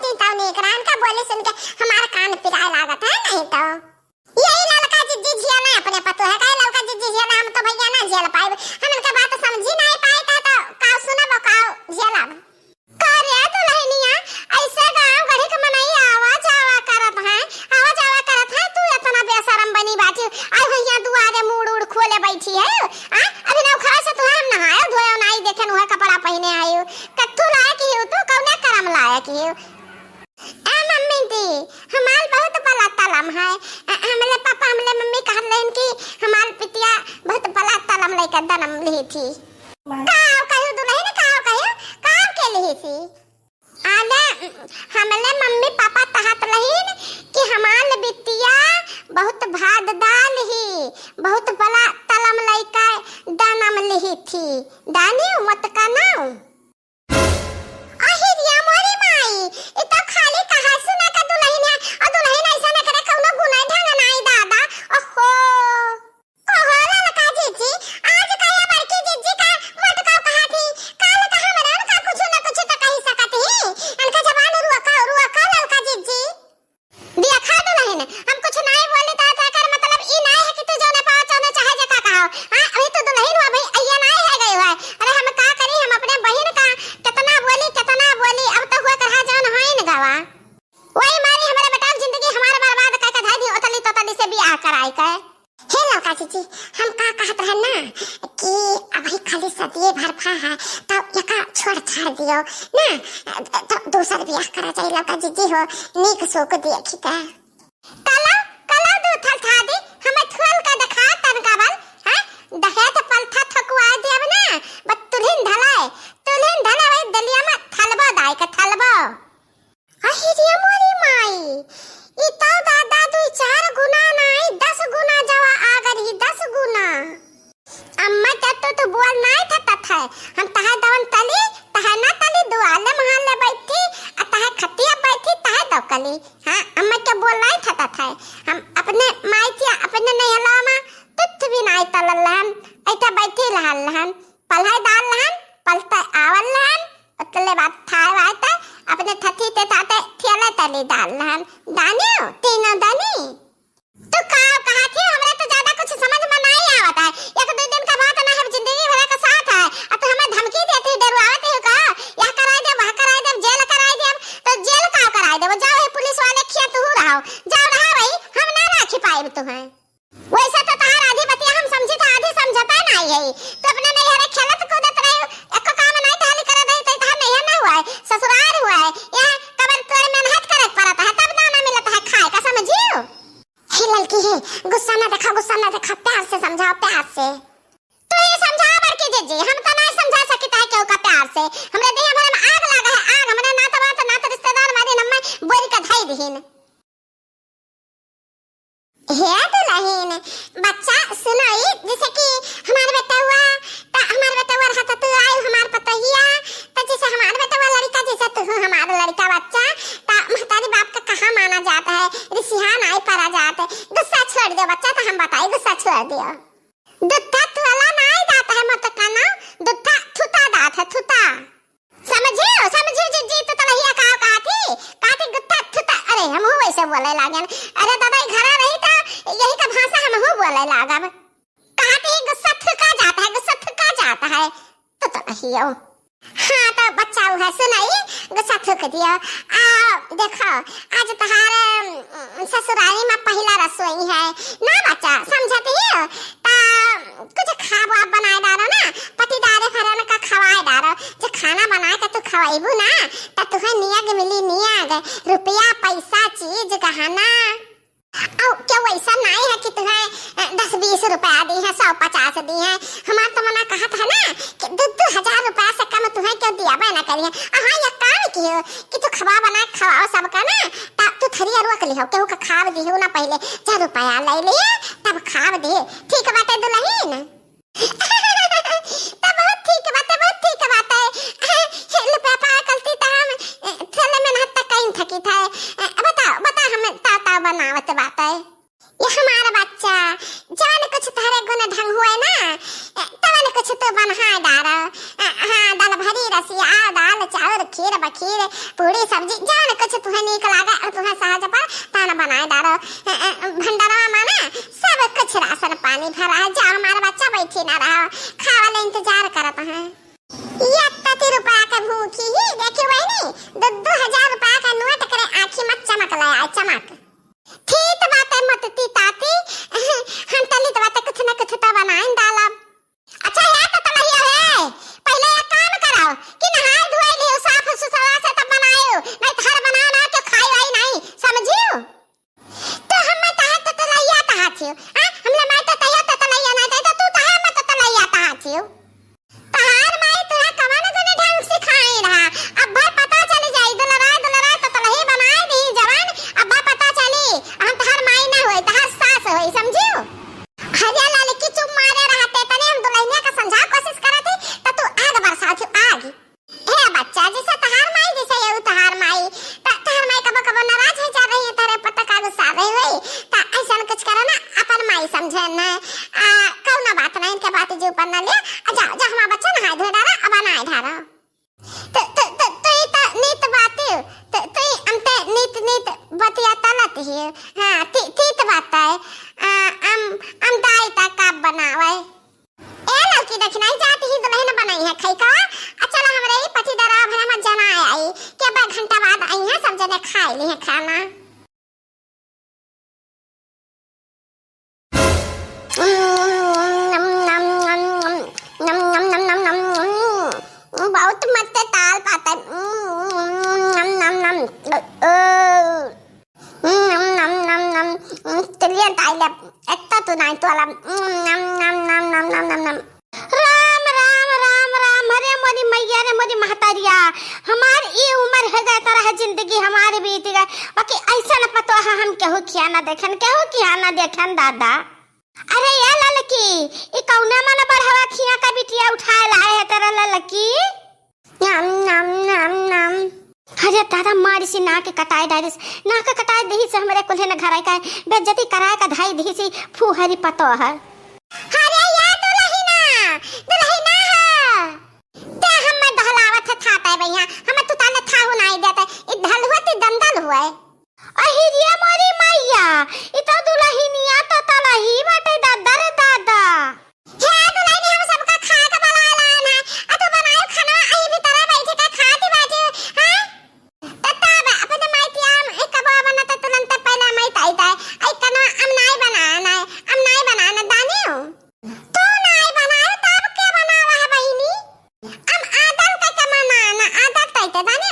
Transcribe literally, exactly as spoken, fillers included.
तीन ताऊ नीक रहन का बोली सुन के हमार कान पिराए लागत है, नहीं तो। यही ललका जिज्जी झेले अपने पतोह का, ललका जिज्जी झेले, हम तो भैया ना झेल पाइब। हम इनका बात समझी नहीं पाई था तो काऊ सुनब, काऊ झेलब। का रे दुलहिनिया, ऐसे गाँव गढ़ी के मनई आवा जावा करत है, आवा जावा करत है, तू इतना बेशरम बनी बाटी, आई भैया दुआरे मुड़ उड़ खोले बैठी है, आ? अभी नौखा से तुहे हम नहायो धोयो नाई देखे, उहे कपड़ा पहिने आयो। कत्थू लायक ही हो तू, कौने करम लायक ही हो? ए मम्मी जी, हमार बहुत बड़ा तलम है। अ, हमले पापा, हमले मम्मी कहत रहिन कि हमार बिटिया बहुत बड़ा तलम लइका जनम लिही थी। का कहियो दुलहिन, का कहियो, का के लिही थी? आले, हमले मम्मी पापा कहत रहिन कि हमार बिटिया बहुत भागदाल ही, बहुत बड़ा तलम लइका जनम लिही थी। दानी मत कनाऊ। अहिरिया मोरी माई, ई तो खाली कहा सुना का दुलहिन है, और दुलहिन ऐसा न करे, कौनो गुना ढंग नाई दादा। ओहो, ओहो ललका जिज्जी, आज कहे बड़की जिज्जी का मोटका कहा थी, काल तो हमरा उनका कुछ न कुछ तो कही सकत ही, उनका जबान रुआ का, रुआ का ललका जिज्जी। देखा दुलहिन, हम कुछ नाई बोली त एकर मतलब ई नाई है कि तू जौने पाओ तौने चाहे जे का कहो। हाँ, अभी तू दुलहिन हुआ, अभी अइया नाई है गई हुआ। अरे हम का करी, हम अपने बहिन का कितना बोली, कितना बोली, अब तो हुआ करहा जौन होइन गवा। वही मारी हमारे बेटा के जिंदगी हमार बर्बाद करके धर दी, ओतली तोतली से बियाह कराई के। हे ललका जिज्जी, हम का कहत रहन ना कि अभी खाली सदिये भर फा है, तो एका छोड़ छाड़ दियो ना, तो दूसर बियाह करा जाई ललका जिज्जी हो, नीक सोक देखी के। कला, कला दू थल था दी, हमें थल का देखा तन का बल, हैं? दहेज पलथा थकुआ देब ना, बस तुलहिन धलाए, तुलहिन धलाए वही दलिया में थलबो दाई के थलबो। अहि रे मोरी माई, ई तो दादा दुई चार गुना नाई, दस गुना जवा आ गरी, दस गुना। अम्मा, जब तो तू बोल नाई था तथे, हम तहे दवन तली, तहे ना तली, दुआले महाले बैठी, आ तहे खटिया बैठी, तहे दौकली। हाँ, अम्मा के बोल नाई था तथे, हम अपने माई के, अपने नैहला मा तुथ भी नाई तलल रहन, ऐठा बैठी रहल रहन। पलहै दाल लहन, पलतै आवल लहन, ओतले बाद थाय वाय तै, अपने थथी ते थाते थियले तली दाल लहन। दानियो, तीनों दनी। तू का कहा थी, हमरा तो ज्यादा कुछ समझ में नहीं आवत है। एक दो दिन का बात ना है, जिंदगी भर का साथ है। अब तू हमें धमकी देती, डरवावत हो का? यह कराई दे, वह कराई दे, जेल कराई दे, तो जेल का कराई दे? वो जाओ, ये पुलिस वाले खिया तू रहो, जाओ रहा भाई, हम ना राखी पाए तुम्हें। वैसे तो तहार आधी बतिया हम समझी था, आधी समझता नहीं है। तो अपने नैहरे खेलत कूदत रहे, एको काम नहीं तहाली करे रही, तो तहार नैहर ना हुआ है, ससुराल हुआ है। यहाँ कबर तोड़ मेहनत करे के पड़ता है, तब दाना मिलता है खाए का, समझियो? हे ललकी हे, गुस्सा ना देखा, गुस्सा ना देखा, प्यार से समझाओ, प्यार से। तू ही समझा बड़की जिज्जी, हम तो नहीं समझा सकित है केहू का प्यार से। हमरे देह भरे में आग लागा है, आग, हमरे नात वात, नात रिश्तेदार मारे नम्मा बोरी का धई दिहिन। हे दुलहिन, बच्चा सुनई, जैसे कि हमार बेटवा, त हमार बेटवा रहा त तू आई हमार पतोहिया, त जैसे हमार बेटवा लड़का, जैसे तू हमार लड़का बच्चा, त महतारी बाप का कहाँ माना जात है, रिसिहा नाई परा जात है, गुस्सा छोड़ दियो बच्चा, त हम बताई गुस्सा छोड़ दियो। दुत्था थुअला नाई जात है मत काना, दुत्था थुता जात है, थुता। समझियो, समझियो जिज्जी, तो तलहिया का कहा थी, कहा थी गुत्था थुता। अरे, हमहू वैसे बोले लागेन। अरे दादा, ई घरा रही त यही का भाषा हमहू बोले लागब। कहा थी गुस्सा थुका जाता है, गुस्सा थुका जाता है। तो तलहियो। हाँ, तो बच्चा उ है, सुनई, गुस्सा थुक दियो। आ, देखो, आज तहार, अम, ससुरारी में पहिला रसोई है। ना बच्चा, समझत ही हो? ता कुछ खाब वाब बनाए डालो ना, पटीदारे फरन का खवाए डालो। जे खाना बनाए के तू खवाइबू ना, त तुहे नियग मिली, नियग, रुपया, पैसा, चीज, गहना। अउ केहू ऐसा नाई है कि तुहे, अ, दस बीस रुपया दी है, सौ पचास दी है। हमार तो मना कहत है ना कि दो दो हजार रुपया से कम तुहे केहू दियाबे ना करी है। आ हाँ, एक काम कियो कि तू खवा बना के खवाओ सबका ना, ता तू थरिया रोक लिहो, केहू का खाब दिहो ना पहिले, चार रुपया ले लिए, तब खाब दिहे। ठीक बाटे दुलहिन? त बहुत ठीक बाटे, बहुत ठीक बाटे। हे, हे, लुपा पा कलती त हम, ए, थले में ना तक कहीं थकी था। ए, बताओ, बता हमें ता, ता बनावत बाटे। ये हमारा बच्चा, जवन कुछ तहरे गुण ढंग हुए ना, ए, तवन कुछ तो बना डारो। ए, हाँ, दाल भरी रसिया, दाल, चाउर, खीर, बखीर, पूड़ी, सब्जी, जौन कुछ तुहे नीक लागे और तुहे सहज पर, तौन बनाए डारो। अ, अ, भंडारा माने सब कुछ राशन पानी भरा है। जा हमार बच्चा बैठी ना रहो, खावा ले इंतजार करत हैं। एक पति रुपया के भूखी ही, देखी वही नहीं, दो, दो हजार रुपया का नोट करे आँखी मत चमक ले आए, चमक। ठीक बात है, मत ती ताती, हम तलित बात कुछ न कुछ तो बनाइन डालब। अच्छा, या तो तलैया है, पहले एक काम करो कि नहाए धोए लियो, साफ सुथरा से तब बनायो, नहीं तो हर बनाओ ना के खाई वाई नहीं, समझियो? तो हम मैं तहार तो तलैया तहा थियो, हाँ? हमले मैं तो तैया तो तलैया नहीं, तो तू तहार मैं तो तलैया तहा थियो। तहार माई तुहे कवन गुण ढंग सिखाई रहा, अब भर पता चली जाई, दुलराय दुलराय तो तलही बनाए दी जवान, अब भर पता चली, हम तहार माई ना होई, तहार सास होई, समझियो? हरिया लाल की चुप मारे रहते, तने हम दुल्हनिया का समझा कोशिश करत ही, त तू आग बरसात ही, आग। हे बच्चा, जैसे तहार माई, जैसे ये तहार माई, त-, तहार माई कबो कबो नाराज हो जा रही है, तारे पता का गुस्सा रही हुई, त ऐसा कुछ करो ना, अपन माई समझे ना, आ, कौनो बात ना, इनके बात जी ऊपर ना लिया, आ जाओ, जाओ, हमारा बच्चा नहाए धोए डारा, अब नहाए ढारो। तो, तो, तो, तो ई त नीत बात है। तो, तो ई अंते नीत, नीत बतिया तलत ही। हाँ, ती-, तीत बात है। आ, अम, अम दाई ता का बनावे। ए लड़की, देखी नहीं जाती ही दुल्हन बनाई है खई का। आ चला हमरे ही पति दरा भरा मत जना आई। के बे घंटा बाद आई है, सब जने खाए ली है खाना। बहुत मस्त ताल पाता है। नम, नम, नम। नम, नम, नम, नम। चलिए ताई ले, इतना तो नहीं तो वाला। नम, नम, नम। राम, राम, राम, राम। अरे मोरी मैया रे, मोरी महतारिया, हमार ई उम्र हो गए, तरह जिंदगी हमारी बीत गए, बाकी ऐसा न पतो है हम केहू किया ना देखन, केहू किया ना देखन दादा। अरे ये ललकी, ई कौने मन बढ़वा खिया का बिटिया उठाए लाए है तेरा ललकी? नम, नम, नम, नम। अरे दादा, मारी सी नाक कटाए डारिस, नाक कटाए दही से हमरे कुल्हे न घराए का, बेइज्जती कराए का धाई दही सी फूहरी पतो है। अरे या दुलहिना, दुलहिना हो। ते हम्मे दहलावत है थाता है भैया, हम्मे तू ताले थाहू नाई देते, ई धलुआ ती दंदल हुए। अहिरिया मोरी मैया, ई तो दुलहिनिया तो तलही बाटे दादा रे दादा। हे दुलहिनी, हम सबका खाए के बलाए लाए ना, आ तू बनायो खाना, अही भीतर बैठ के खाती बाटी, हाँ? त तब अपने माई के आम एक कबो बना त तुरंत पहले माई ताई ताई, आई कना हम नाई बनाना है, हम नाई बनाना दानी हो। तू नाई बनायो तब के बनावा है बहिनी? हम आदल के के बनाना, आदल ताई ते दानी,